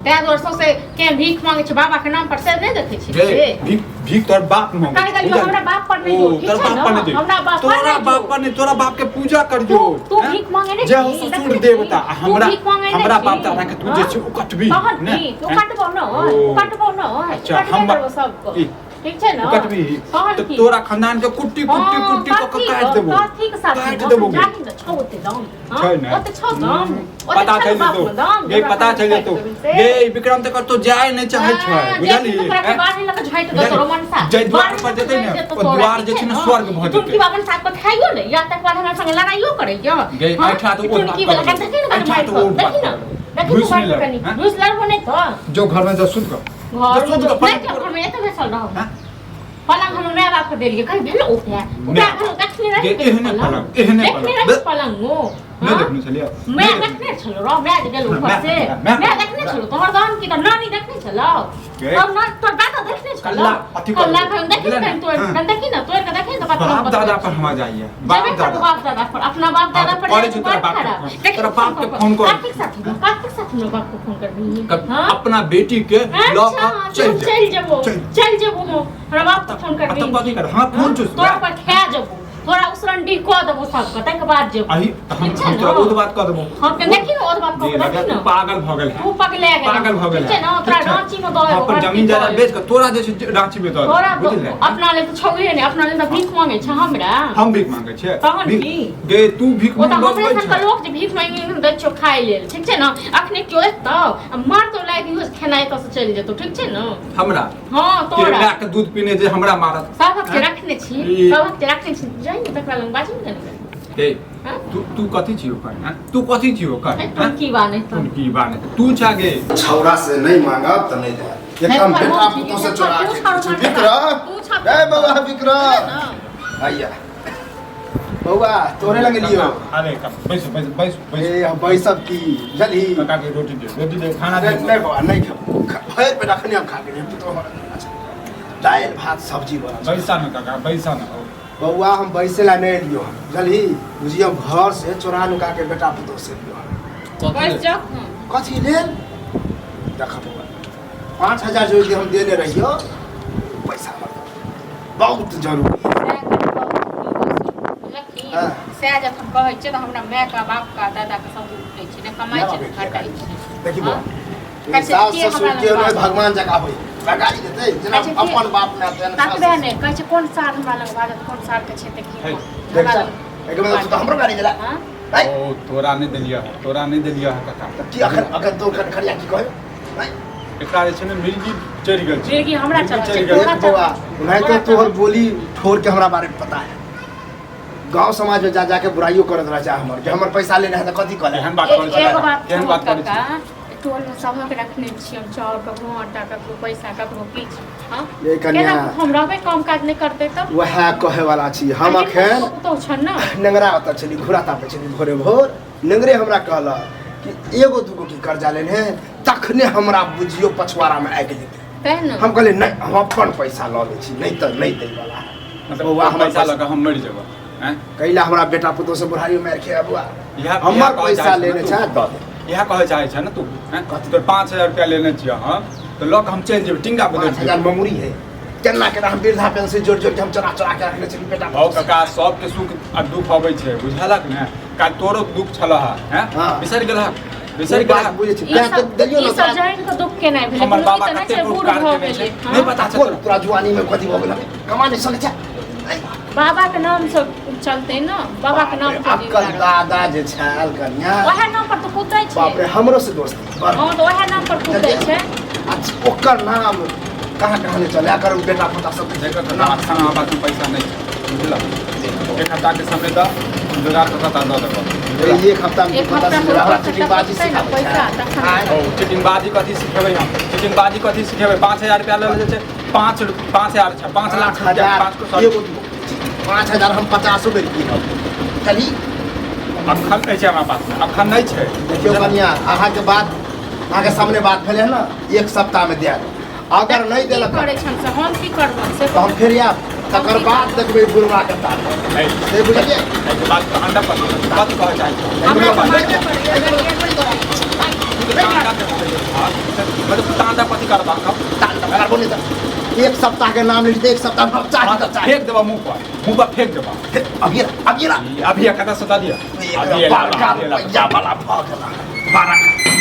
ताहि दुआरे सौंसे के भीख मांगे छै बाबा के नाम पर से नहि देखै छी गे से भीख भीख तोहर बाप मांगे कहि देलियौ हमरा बाप पर नहि जो, ठीक तोहर छै बाप ने? पर नहीं जो। हमरा बाप पर तोरा नहि जो। बाप पर नहीं तोरा बाप के पूजा करियो तू तू हैं? भीख मांगे नहि जे हो छी, ससुर देखने छी? देवता आ तू हमरा भीख मांगे नहि हमरा छी? बाप दादा के तू जे हाँ? छै ओ कटबी तहन ने की तू हैं? कटबो न ओ। कटबो न अच्छा, कटबे हम करबो सबके ई, ठीक छै ने कटबी तहन तऽ की तोरा खानदान के कुट्टी कुट्टी हाँ, कुट्टी कऽ कथी के काटि के- देबो कथी के साथ काटि देबो गे। जाही ने छौ ओते दाम हाँ? छै ने? ओते छौ दाम ओते पता छौ चलि बाप जेतौ मे दाम गे पता चलि जेतौ गे विक्रम तऽ कतौ जाय नहि चाहै छै बुझलही ओकरा के बाढ़ि लऽ के झाँटि देतौ रोमन सा जाहि द्वार पर जेतै ने, ओ द्वार जे छै ने स्वर्ग भऽ जेतै। टुनकी बाबन साथ पर खाइयो ने या तकर बाद हमरा संगे लड़ाइयो करैया गे, हाँ? एहिठाम तऽ ओ टुनकी बात वाला करबै। देखी ने कनि एहिठाम मारि तऽ ओ कऽ, बात देखी ने करबै। देखी घुसि तू नहि मारि कऽ लड़बै, कनि हैं? घुसि लड़बो नहि तऽ जो घर में जो सुत कर घर जो सुत कर नहि जाउ, घरमे एतऽ बैसल रहब हैं? पलंग हमर माय बाप के देलियै कहीं भेल ओतै ओकरा माय। घर देखने रही गे, एहने पलंग, एहने देखने पलंग। रही बे- पलंग ओ नहि हाँ? देखने छलियै मैं नहि देखने छलो रो मैं जे गेल ऊपर मैं- से मैं- मैं देखने छलो तोहर दान की तऽ नानी देखने छलो गे। तब ना तोर दादा देखने छलो कल्ला अथी कर कल्ला देबो। खन देखी बुझले ने ने? तोर हाँ। कन देखी ना तोर के देखी ने तऽ बाप दादा पर हमरा जाइए बाप जेबे करबो दादा बाप दादा पर अपना बाप दादा पर करै जाए छी तऽ तोरा बड़ बाप के खराब फोन। देखी तोरा बाप के फोन कर। कार्तिक साथ में कार्तिक साथ में बाप के फोन करबी हाँ अपना बेटी के लऽ अच्छा कऽ चलि चल जा चल जेबो चलि। चल जेबो हम हमरा बाप के फोन करबी आ तब कथी कर? हाँ, फोन चुस। तोरा पर खा जेबो तोरा उसरन डी कऽ देबो सबके तकर बाद जेबो अही तऽ हम ठीक छै हम ने? तोरा ओ बात कऽ देबो हम के देखी ने और बात कऽ जे के लगा देखी तू ने पागल भऽ गेल तू पगले गेल पागल भऽ गेल ठीक छै ने तोरा रांची में दऽ हम अपन जमीन जायदाद बेच कऽ तोरा जे छै रांची में दऽ देबो, तोरा बुझलियै अपना लेल तऽ छौहे ने अपना लेल तऽ भीख मांगे छै हमरा हम भीख मांगे छियै तहन भीख- की? गे तू भीख ओ तऽ मांगबै हमरे सन के छै लोक जे भीख मांगि मांगि दै छियौ खाय लेल ठीक छै ने अखने केओ एतौ आ मारतौ लागि इहो से खेनाइ एतऽ से चलि जेतौ ठीक छै ने हमरा हँ के तोरा माय के दूध पीने जे हमरा मारत सबक जे रखने छी ई- सबक जे रखने छी जाइ ने तकरा लग बाजू ने कनि हे हँ? तू तू कथी छी ओकर हैं? तू कथी छी ओकर ए, हैं? टुनकी बा नहि तऽ टुनकी बा नहि तू छा गे छौड़ा से नहीं मांगब तो नहीं देब एकदम नहीं, बेटा हम पुतोह से ठीक चोरा है, के तू छाड़ो विक्रम तू छाड़ो। ए बौआ विक्रम भैया बौआ तोरे लगे लियो अरे कब बैस बैस बैस बैस ए हम बैसब की बुझलही काका के रोटी दे रोटी दे खाना दे नहीं नहीं बौआ नहीं खेब भरि पेट अखने हम खा गेलियै पुतोह हमर अच्छा दालि भात सब्जी बनल छै। बैसा न काका बैसा न बौआ हम बैसे ला नहीं एलियो हन बुझलही बुझियो घर से चोरा नुका के बेटा पुतोह से एलियो हन बैस जाओ कथी लेल देख बौआ 5,000 जो हम देने रहियो पैसा हमर बहुत जरूरी है। सएह जखन कहै छियै तऽ हमरा मायके बापके दादाके सब उठै छै ने कमाइ छै ने खटाइ छै देखी बौआ कहै छै सास के ससुर हमरा के लग नहि भगवान जकाँ होइ गाली देतै जेना कहै छै के- अपन बाप माय तेना सास ततबे ससुर। नहि कहै छै कोन साल हमरा लग बाजत कोन साल के छै देखी है, देख चल, एहिके मतलब तू तऽ हमरो गाली देला हाँ? है? ओ तोरा नहि देलियह तोरा नहि देलियह काका तऽ की अखन अखन तो अखन खरिया की कहै है? एकरा जे छै ने मिर्गी चढ़ि गेल छै मिर्गी हमरा चढ़ल छै, चढ़ि गेल तोरा देख बौआ ओनाहिते तोरा तोहर बोली ठोर के हमरा बारे में पता है गांव समाज में जा जाके बुराइयो करत रह जा हमर कि हमर पैसा लेने है तऽ कथी कऽ ले एहन बात करै छै एगो बात केहन बात करै छै काका टोल में सबक रखने छी हम चाउर ककरो आटा ककरो पैसा ककरो किछु हाँ ये कन्या। केना हम रहबै काम काज नहि करतै तब वएह कहे वाला छी हम अखन पुतहु छन ने नेंगरा ओतऽ छली घोड़ा तापै छली भोरे भोर नेंगरे हमरा कहलक कि एगो दूगो की कर्जा लेने है तखने हमरा बुझियो पछुआरामे आगि जेतै तें ने हम कहलियै नहि हम अपन पैसा लऽ लै छी नहि तऽ नहि दै वाला है मतलब बौआ हमर पैसा लऽ कऽ हम मरि जेबै आँय? कैला हमरा बेटा पुतोह से बुढ़ारी मारि खे बौआ इएह हमर इएह कहऽ पैसा चाहै लेने छौ छै ने तू? दऽ दे इएह कहऽ चाहै छै ने तू आँय? तोर 5,000 रुपया लेने छियै हम तऽ लऽ कऽ हम चलि जेबै टिंगा बदलि 5,000 जेबै ममूरी है केना केना हम वृद्धा पेंशन जोड़ि जोड़ि के हम चोरा चोरा के रखने छली बेटा हौ काका सबके सुख आ दुख अबै छै बुझलक ने काल्हि तोरो दुख छलह हैं हाँ। बिसरि गेलहक बिसरि ओ बात गेलहक बुझै छी ई तैं तऽ सब देलियौ ई ने सब तोरा जानि कऽ दुख केनाइ भेलै हमर कोनो बाबा ई तऽ नहि कते छै बूढ़ उपकार भऽ केने छै गेलै नहि हँ? पता छै कोन तोरा तोरा जुआनी में कथी भऽ गेल कमा नहि सकै छै बाबा के नाम से चलते ने बाबा के नाम से अक्कल दादा जे छल कनिया ओएह नाम पर तऽ कुदै छै बाप रे हमरो से दोस्ती बड़ हँ तऽ ओएह नाम पर कुदै छै अच्छा ओकर नाम कहाँ कहाँ नहि चले एकर बेटा पोता सब देखऽ तऽ अखन हमरा पासमे पैसा नहि छै बुझलक एक हफ्ताके समय दऽ हम जोगाड़ कऽ कऽ दऽ देबऽ बुझलक? एक हफ्ता में एक हफ्ता में हमरा ओकर चिटिंगबाजी तक सिखाबै पैसा छै तखन आँय? ओ चिटिंगबाजी कथी सिखेबै हम चिटिंगबाजी कथी सिखेबै 5,000 रुपया लऽ जे छै पाँच 5,000 छै 5 लाख रुपया 5,000 पाँच को सॉरी एगो 5,000 हम 50 बेर कीनब चली अखन नहि छै हमरा पासमे अखन नहि छै देखियौ कनिया अहाँके बात अहाँके सामने बात भेलै हँ ने एक सप्ताहमे देब अगर नहि की देलक करै छन से हम की करबन से तऽ हम फेर आयब तकर बाद देखबै बुढ़वा के ताल नहीं से बुझलियै एहिके बाद तो अंडा पर कथी कहऽ चाहै छी हमरा बात मारबे करैया तू तऽ अंडा पे हाँ, मतलब तांदा पति करबा कब? तान तऽ करबो नहि तऽ एक सप्ताह के नाम लिख, एक सप्ताह में चाही तऽ चाही। फेंक देबा मुंह पर, मुंह पर फेंक देबा। अभी ला, अभी ला। अभी कथा सता दिया। अभी बड़का रुपैआ वाला भऽ गेला, बड़का।